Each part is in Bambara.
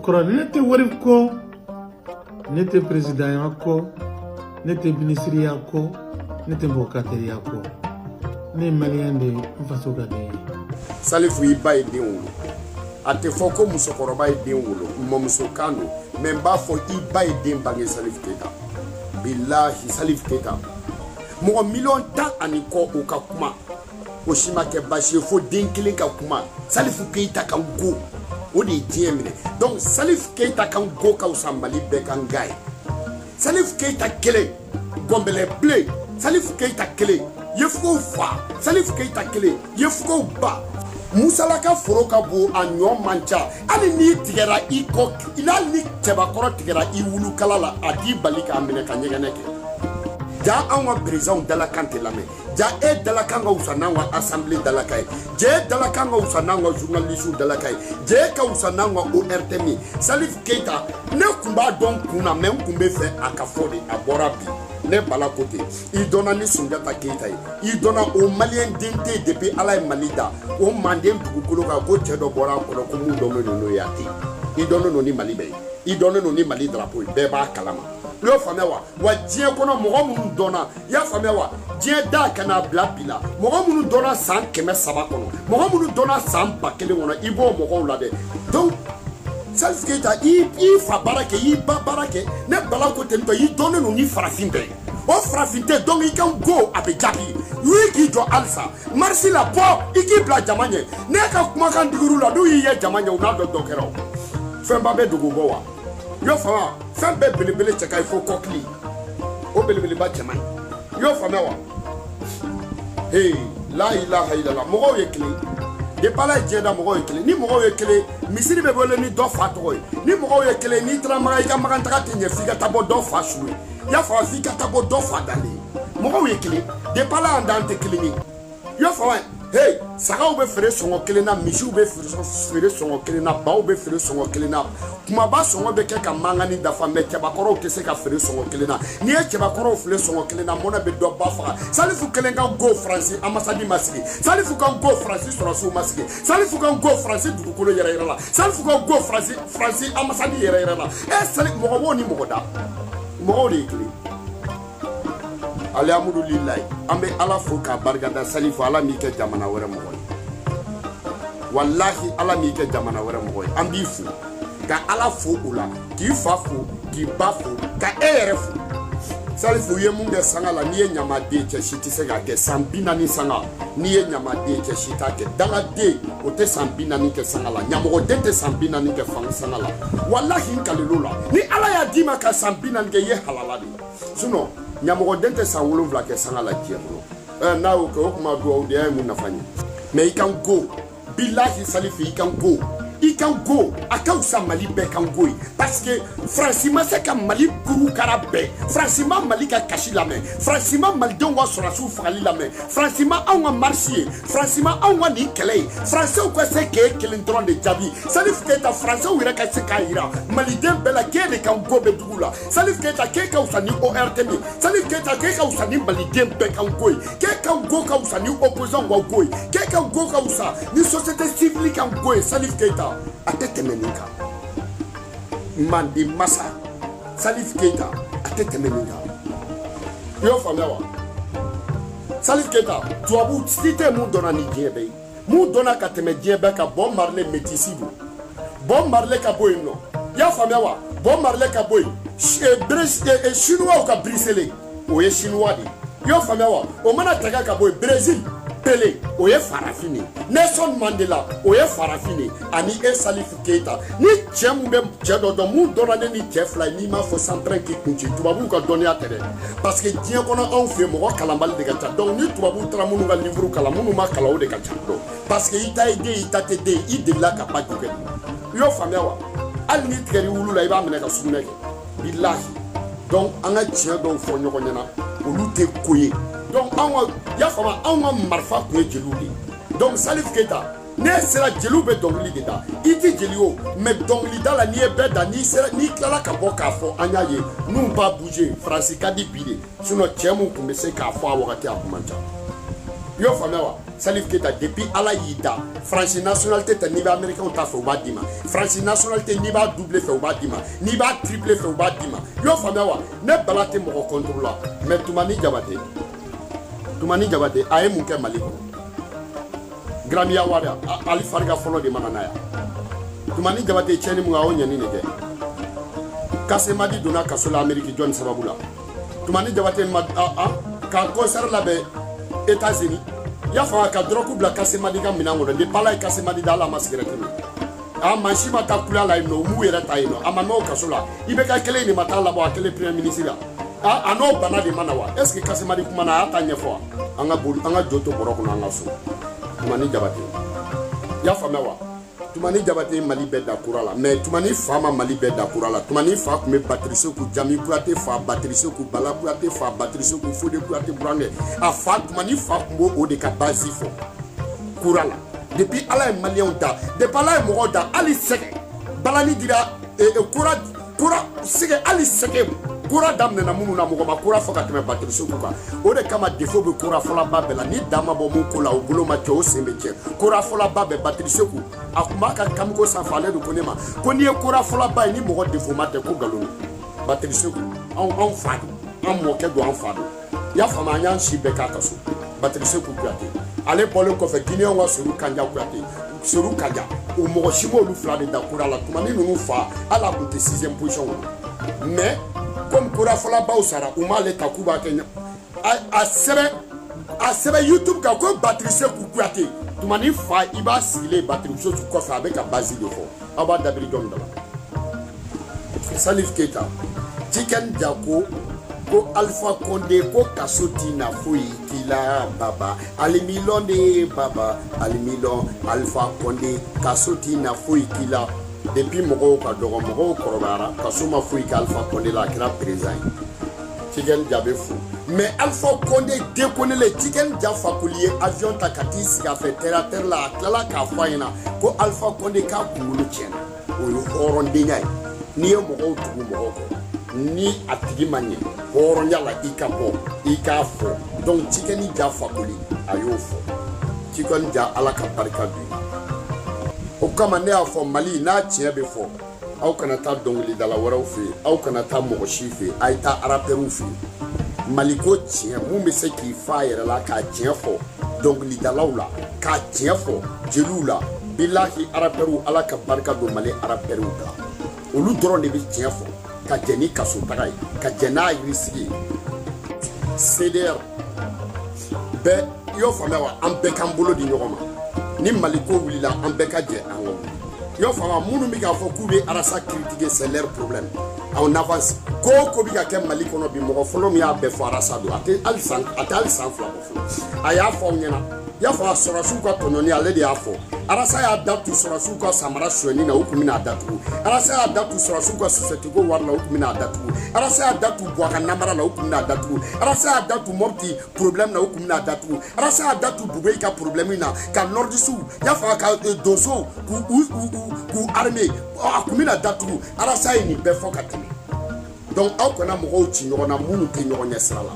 Kɔrɔ, ne tɛ wari kɔ, ne tɛ perezidanya kɔ, ne tɛ minisiriya kɔ, ne tɛ mɔgɔ ka teriya kɔ. Ne ye maliyɛn de ye, n faso ka di n ye. Salifu, i ba ye den wolo. A tɛ fɔ ko musokɔrɔba ye den wolo, mɔmusokan don, mɛ n b'a fɔ i ba ye den bange. Salifu Keyita, bilahi, Salifu Keyita, mɔgɔ miliyɔn 10 ani kɔ, u ka kuma, o si ma kɛ baasi ye, fo den kelen ka kuma, Salifu Keyita ka go, o de ye diɲɛ minɛ. Donc Salifu Keyita ka go ka fisa Mali bɛɛ ka n ga ye. Salifu Keyita kelen, gɔnbɛlɛ bilen. Salifu Keyita kelen, yefugow fa. Salifu Keyita kelen, yefugow ba. Musalaka foro ka bon, a ɲɔ man ca. Hali n'i tigɛra i kɔ, hali ni cɛbakɔrɔ tigɛra i wulukala la, a t'i bali k'a minɛ ka ɲɛgɛnɛ kɛ. Ja anw ka présidentw dalakan tɛ lamɛn. Ja e dalakan ka wusa n'anw ka assemblée dalakan ye. Ja e dalakan ka wusa n'anw ka journaliste dalakan ye. Ja e ka wusa n'anw ka ORTM ye. Salif Keita, ne kun b'a dɔn kun na, mɛ n kun bɛ fɛ a ka fɔ de, a bɔra bi. Ne Bala ko ten, i dɔnna ni Sunjata Keyita ye, i dɔnna o maliyɛn den tɛ yen depuis Ala ye Mali da, o manden dugukolo kan, ko cɛ dɔ bɔra a kɔnɔ ko mun dɔnnen don n'o ye, a tɛ yen. I dɔnnen don ni Mali bɛɛ ye, i dɔnnen don ni Mali drapeau ye, bɛɛ b'a kalama. I y'o faamuya wa? Wa diɲɛ kɔnɔ, mɔgɔ minnu dɔnna, i y'a faamuya wa, diɲɛ da ka n'a bila bi la, mɔgɔ minnu dɔnna san 300 kɔnɔ, mɔgɔ minnu dɔnna san 1000 kɔnɔ, i b'o mɔgɔw la dɛ. Donc Salif Keita, i fa baara kɛ, i ba baara kɛ. Ne Bala ko ten tɔ, i dɔnnen don ni farafin bɛɛ ye, o farafin tɛ. Donc i ka go, a bɛ jaabi i k'i jɔ halisa marche la, bɔ i k'i bila jama ɲɛ. Ne ka kumakan digir'u la, n'u y'i ye jama ɲɛ, u n'a dɔn dɔ kɛra. O fɛnba bɛ dogo bɔ wa? I y'o faamuya? Fɛn bɛɛ belebele cɛ ka ɲi fo kɔkili, o belebeleba cɛ man ɲi. I y'o faamuya wa? Hey, la ilaha illallah. Mɔgɔw ye kelen depuis Ala ye diɲɛ da, mɔgɔw ye kelen. Ni mɔgɔw ye kelen, misiri bɛ wele ni dɔ fa tɔgɔ ye. Ni mɔgɔw ye kelen, n'i taara Maga, i ka Magan taga tɛ ɲɛ f'i ka taa bɔ dɔ fa su ye. I y'a faamu? F'i ka taa bɔ dɔ fa dalen ye. Mɔgɔw ye kelen depuis Ala y'an dan, an tɛ kelen ye. I y'a faamu? Hey, sagaw bɛ feere sɔngɔ kelen na, misiw bɛ feere sɔngɔ kelen na, baw bɛ feere sɔngɔ kelen na, kumaba sɔngɔ bɛ kɛ ka mangani dafa, mɛ cɛbakɔrɔw tɛ se ka feere sɔngɔ kelen na. N'i ye cɛbakɔrɔw feere sɔngɔ kelen na, mɔnɛ bɛ dɔ ba faga. Salifu kelen ka go, Faransi ambassade ma sigi. Salifu ka go, Faransi sɔrɔsiw ma sigi. Salifu ka go, Faransi dugukolo yɛrɛ yɛrɛ la. Salifu ka go, Faransi ambassade yɛrɛ yɛrɛ la. E sali, mɔgɔ b'o ni mɔgɔ da, mɔgɔw de ye kelen. Alihamudulilayi, an bɛ Ala fo k'a barikada. Salifu, Ala m'i kɛ jamana wɛrɛ mɔgɔ ye. Walahi, Ala m'i kɛ jamana wɛrɛ mɔgɔ ye. An b'i fo ka Ala fo o la, k'i fa fo, k'i ba fo, ka e yɛrɛ fo. Salifu, i ye mun kɛ sanga la, n'i ye ɲamaden, cɛ si tɛ se k'a kɛ san 40 sanga. N'i ye ɲamaden, cɛ si t'a kɛ. Dangaden o tɛ san 40 kɛ sanga la, ɲamɔgɔden tɛ san 40 kɛ fan sanga la. Walahi, n kalelo la, ni Ala y'a d'i ma ka san 40 kɛ, i ye halala de ye. Sinon ɲamɔgɔden tɛ san 7 kɛ sanga la diɲɛ kɔnɔ. Ɛ, n'a y'o kɛ, o kuma duwawu de ye mun nafa ɲɛ? Mɛ i kan go, bilahi, Salifu, i kan go, i kan go, a ka fisa Mali bɛɛ kan go ye, parce que Faransi ma se ka Mali kuru kara bɛɛ. Faransi ma Mali ka kasi lamɛn, Faransi ma malidenw ka sɔrɔsiw fagali lamɛn, Faransi ma anw ka marche ye, Faransi ma anw ka nin kɛlɛ ye. Faransɛw ka se k'e kelen dɔrɔn de jaabi, Salif Keyita. Faransɛw yɛrɛ ka se k'a yira maliden bɛɛ la k'e de kan go bɛ dugu la. Salif Keyita, k'e ka fisa ni ORTM ye. Salif Keyita, k'e ka fisa ni maliden bɛɛ kan go ye. K'e ka go ka fisa ni opposant ka go ye. K'e ka go ka fisa ni société civile ka go ye. Salif Keyita, a tɛ tɛmɛ nin kan. Manden masa Salif Keyita, a tɛ tɛmɛ nin kan. I y'o faamuya wa? Salif Keyita, tubabu si tɛ mun dɔnna ni diɲɛ bɛɛ ye, mun dɔnna ka tɛmɛ diɲɛ bɛɛ kan. Bob Marley, métis don. Bob Marley ka bɔ yen nɔ, i y'a faamuya wa? Bob Marley ka bɔ yen, chinois ka Bruce Lee, o ye chinois de ye. I y'o faamuya wa? O mana tɛgɛ ka bɔ yen, Brésil, Pele, o ye farafin de ye. Nelson Mandela, o ye farafin de ye. Ani e Salifu Keyita, ni cɛ mun bɛ cɛ dɔ dɔn, mun dɔnna ne ni cɛ fila ye, n'i m'a fɔ sanpɛrɛn k'i kun ci, tubabuw ka dɔnniya tɛ dɛ, parce que diɲɛ kɔnɔ, anw fɛ yen, mɔgɔ kalanbali de ka ca. Donc ni tubabuw taara minnu ka livre kalan, minnu ma kalan, o de ka ca. Donc parce que i ta ye den, i ta tɛ den, i delila ka ba ju kɛ. I y'o faamuya wa? Hali n'i tigɛr'i wulu la, i b'a minɛ ka sugunɛ kɛ, bilahi. Donc an ka tiɲɛ dɔw fɔ ɲɔgɔn ɲɛna, olu tɛ ko ye. Donc anw ka, i y'a faamu, anw ka marifa tun ye jeliw de ye. Donc Salif Keyita, ne sera, jeliw bɛ dɔnkili de da. I ti jeli o, mɛ dɔnkilida la, n'i ye bɛɛ da, n'i sera, n'i tilala ka bɔ k'a fɔ, an y'a ye n'u b'a bouger. Faransi ka di bi de, sinon cɛ mun tun bɛ se k'a fɔ a wagati, a kun man ca. I y'o faamuya wa? Salif Keita depuis Ala y'i da France nationalité tɛ, n'i bɛ américain ta fɛ u b'a d'i ma, France nationalité n'i b'a double fɛ u b'a d'i ma, n'i b'a triple fɛ u b'a d'i ma. I y'o faamuya wa? Ne Bala tɛ mɔgɔ contre la, mais Tumani Jabate, Tumani Jabate a ye mun kɛ Mali kɔnɔ? Grammy Award Ali Fariga fɔlɔ de mana na yan. Tumani Jabate tiɲɛni mun kɛ, a y'o ɲɛni de kɛ. Kasemadi donna kaso la Amérique jɔnni sababu la? Tumani Jabate ma ka concert labɛn États-Unis, i y'a faamu, ka dɔrɔgu bila Kasemadi ka minɛn kɔnɔ. Depuis Ala ye Kasemadi da, ala ma sigɛrɛti min, a mansin ma taa kula la yen nɔ, u m'u yɛrɛ ta yen nɔ, a ma mɛn o kaso la. I bɛ ka kelen de ma taa labɔ a kelen premier ministre la, a n'o bana de ma na wa? Est ce que Kasemadi kumana, a y'a ta ɲɛfɔ wa? An ka boli, an ka jo to bɔrɔ kɔnɔ, an ka so. Tumani Jabate, i y'a faamuya wa? Tumani Jabate Mali bɛɛ da kura la, mais Tumani fa ma Mali bɛɛ da kura la. Tumani fa tun bɛ Batiri Seku, Jami Kuyate fa, Batiri Seku, Bala Kuyate fa, Batiri Seku, Fode Kuyate burankɛ. A fa Tumani fa tun b'o de ka base fɔ kura la. Depuis Ala ye maliyɛnw da, depuis Ala ye mɔgɔw da, hali sɛgɛ balani dira kura kura sɛgɛ, hali sɛgɛ kura daminɛna minnu na, mɔgɔ ma kura fɔ ka tɛmɛ Batiri Seku kan. O de kama défaut bɛ kura fɔlaba bɛɛ la. Ni dan ma bɔ mun ko la, o bolo ma cɛ, o sen bɛ cɛ. Kura fɔlaba bɛɛ, Batiri Seku a tun b'a ka kamiko sanfɛ, ale de ko ne ma ko n'i ye kura fɔlaba ye, ni mɔgɔ défaut ma tɛ, ko nkalon don. Batiri Seku anw fa don, an mɔkɛ don, an fa don, i y'a faamu? An y'an si bɛɛ k'a ka so. Batiri Seku Kuyate, ale bɔlen kɔfɛ, Guinéenw ka Soru Kanja Kuyate, Soru Kanja, o mɔgɔ si m'olu fila de da kura la. Tumani ninnu fa, hali a tun tɛ sixième position kɔnɔ, mais comme kura fɔlabaw sara, u m'ale ta k'u b'a kɛ. A sɛbɛn, a sɛbɛn YouTube kan ko Batiri Seku Kuyate, Tumani fa, i b'a sigilen Batiri Seku kɔfɛ, a bɛ ka base de fɔ. Aw b'a dabiri jɔn da la? Salif Keita, Tiken Jako ko Alpha Condé ko kaso ti na foyi k'i la, baba alimilɔn de, baba alimilɔn. Alpha Condé kaso ti na foyi k'i la. Depuis mɔgɔw ka dɔgɔ, mɔgɔw kɔrɔbayara, kaso ma foyi kɛ Alpha Condé la, a kɛra président ye. Tiken Jah bɛ fo, mais Alpha Condé déconnelen, Tiken Jah Fakoli ye avion ta ka t'i sigi a fɛ terre à terre la, a tilala k'a fɔ a ɲɛna ko Alpha Condé k'a kunkolo tiɲɛna. O ye hɔrɔndenya ye. N'i ye mɔgɔw tugu mɔgɔw kɔ, ni a tigi ma ɲɛ hɔrɔnya la, i ka bɔ i k'a fɔ. Donc Tiken Jah Fakoli a y'o fɔ. Tiken Jah, Ala ka barika don i la. O kama ne y'a fɔ, Mali n'a tiɲɛ bɛ fɔ, aw kana taa dɔnkilidala wɛrɛw fɛ yen, aw kana taa mɔgɔ si fɛ yen, a ye taa rappeurw fɛ yen. Mali ko tiɲɛ, mun bɛ se k'i fa a yɛrɛ la k'a tiɲɛ fɔ dɔnkilidalaw la, k'a tiɲɛ fɔ jeliw la? Bilahi, rappeurw, Ala ka barika don Mali rappeurw la. Olu dɔrɔn de bɛ tiɲɛ fɔ ka jɛ ni kaso taga ye, ka jɛ n'a yirisigi ye. CDR bɛɛ, i y'o faamuya wa? An bɛɛ k'an bolo di ɲɔgɔn ma. Ni Mali ko wulila, an bɛɛ ka jɛ, an ka wuli. I y'o faamuya? Minnu bɛ k'a fɔ k'u bɛ Arasa critiquer, c'est leur problème. En avance, ko o ko bɛ ka kɛ Mali kɔnɔ bi, mɔgɔ fɔlɔ min y'a bɛɛ fɔ, Arasa don. A tɛ hali san, a tɛ hali san 2 bɔ fɔlɔ, a y'a fɔ aw ɲɛna. I y'a fɔ a sɔrɔsiw ka tɔɲɔni, ale de y'a fɔ. Arasa y'a da tu sɔrɔsiw ka samara sonyɛni na, u tun bɛna a datugu. Arasa y'a da tu sɔrɔsiw ka susɛtiko wari la, u tun bɛna a datugu. Arasa y'a da tu Buwa ka namara la, u tun bɛna a datugu. Arasa y'a da tu Mɔpti problème na, u tun bɛna a datugu. Arasa y'a da tu Bubey ka problème na, ka nordisiw, i y'a fɔ, ka donsow k'u k'u armé, a tun bɛna datugu. Arasa ye nin bɛɛ fɔ ka tɛmɛ. Donc aw kana mɔgɔw ci ɲɔgɔn na, minnu tɛ ɲɔgɔn ɲɛ sira la.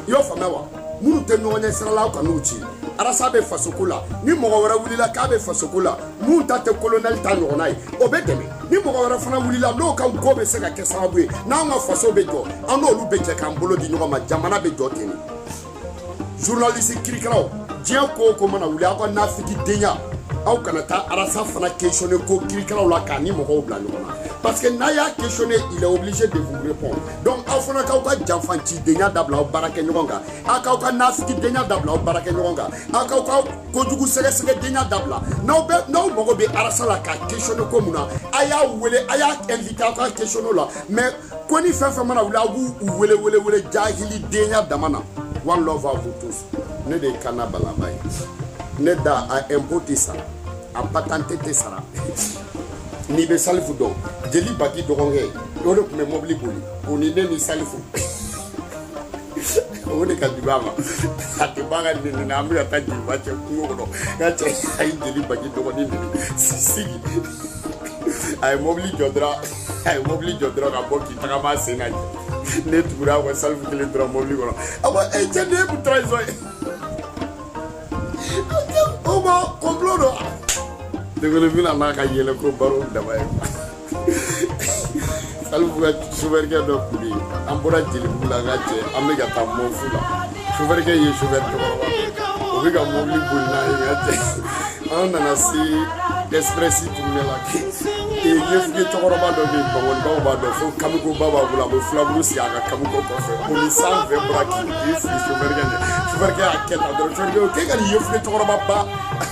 I y'o faamuya wa? Minnu tɛ ɲɔgɔn ɲɛ sira la, aw kan'u ci. Arasa bɛ fasoko la. Ni mɔgɔ wɛrɛ wulila k'a bɛ fasoko la, mun ta tɛ colonel ta ɲɔgɔnna ye, o bɛ dɛmɛ. Ni mɔgɔ wɛrɛ fana wulila, n'o ka ko bɛ se ka kɛ sababu ye n'an ka faso bɛ jɔ, an n'olu bɛ jɛ k'an bolo di ɲɔgɔn ma, jamana bɛ jɔ ten de. Journaliste kirikaraw, diɲɛ ko o ko mana wuli, aw ka nafigidenya, aw kana taa Arasa fana questionner ko kirikaraw la k'a ni mɔgɔw bila ɲɔgɔn na, parce que n'a y'a questionner, il est obligé de vous répondre. Donc aw fana k'aw ka janfancidenya dabila aw baarakɛ ɲɔgɔn kan, aw k'aw ka nafigidenya dabila aw baarakɛ ɲɔgɔn kan, aw k'aw ka kojugu sɛgɛsɛgɛdenya dabila. N'aw bɛ, n'aw mago bɛ Arasa la k'a questionner ko mun na, a y'a wele, a y'a invité, aw k'a questionner o la. Mais ko ni fɛn fɛn mana wuli, aw b'u wele wele wele jahilidenya dama na. One love à vous tous. Ne de ye Kana Balaba ye. Ne da a impôt tɛ sara, a patente tɛ sara. N'i bɛ Salifu dɔn, jeli Baki dɔgɔkɛ, o de tun bɛ mobili boli, o ni ne ni Salifu, o de ka jugu a ma. A tɛ bɔ a ka nɛni na. An bɛ ka taa jeliba cɛ kungo kɔnɔ, n ka cɛ a ye jeli Baki dɔgɔnin nɛni sigi. A ye mobili jɔ dɔrɔn, a ye mobili jɔ dɔrɔn ka bɔ k'i tagama a sen na. Ne tugura a kɔ, Salifu kelen dɔrɔn mobili kɔnɔ. A ko e cɛ, nin ye mun transition ye? Ko bon, complot don. Dengele bɛna n'a ka yɛlɛ ko baro dama ye. Salifu ka sofɛrikɛ dɔ tun bɛ yen. An bɔra Jelibugu la, an ka cɛ, an bɛ ka taa Mɔfu la. Sofɛrikɛ ye sofɛri cɛkɔrɔba dɔ ye, o bɛ ka mobili boli n'a ye. N ka cɛ, an nana se Express tournée la. Ee, ɲɛfuge cɛkɔrɔba dɔ bɛ yen, Bankɔnibaw b'a dɔn, fo kamikoba b'a bolo, a bɛ filaburu sigi a ka kamiko kɔfɛ. O ni san fɛ bɔra k'i fili sofɛrikɛ ɲɛ. Sofɛrikɛ y'a kɛ tan dɔrɔn, sofɛrikɛ ko k'e ka nin ɲɛfuge cɛkɔrɔba ba.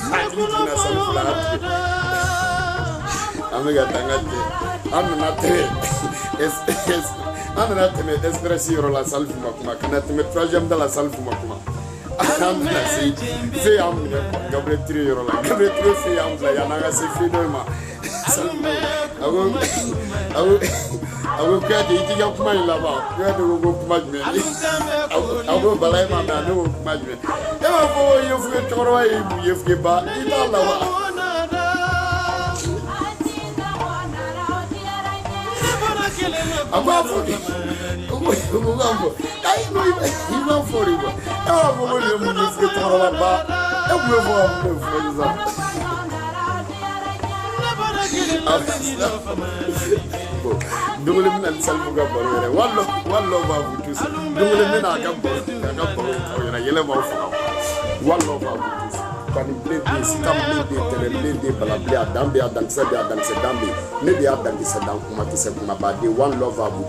Hakili jiginna Salifu la, a tigɛ. An bɛ ka taa, n ka cɛ, an nana tɛmɛ Express yɔrɔ la, Salifu ma kuma. Ka na tɛmɛ troisième da la, Salifu ma kuma. An nana se feu y'an minɛ Gabriel Touré yɔrɔ la. Gabriel Touré, feu y'an bila yan'an ka se feu dɔ in ma. Salifu a ko Kuyate, i t'i ka kuma in laban. Kuyate ko kuma jumɛn? A ko Bala, e m'a mɛn? Ne ko kuma jumɛn? E b'a fɔ ko yefuge cɛkɔrɔba ye yefuge ba, i t'a laban. A b'a fɔ de, o b'a fɔ, ayi, i b'a fɔ de quoi. E b'a fɔ ko nin ye mun yefuge cɛkɔrɔba ba, e tun bɛ fɔ ka mun de fɔ sisan? Dongole bɛna ni Salifu ka baro yɛrɛ. One love à vous tous. Dongole bɛna a ka baro aw ɲɛna, yɛlɛ b'aw faga. One love à vous tous. Kani bilen den, sitan bilen den, tɛnɛ bilen den, bala bilen, a dan bɛ, a dankisɛ bɛ, a dankisɛ dan bɛ, ne de y'a dankisɛ dan, kuma kisɛ kumaba den. One love à vous.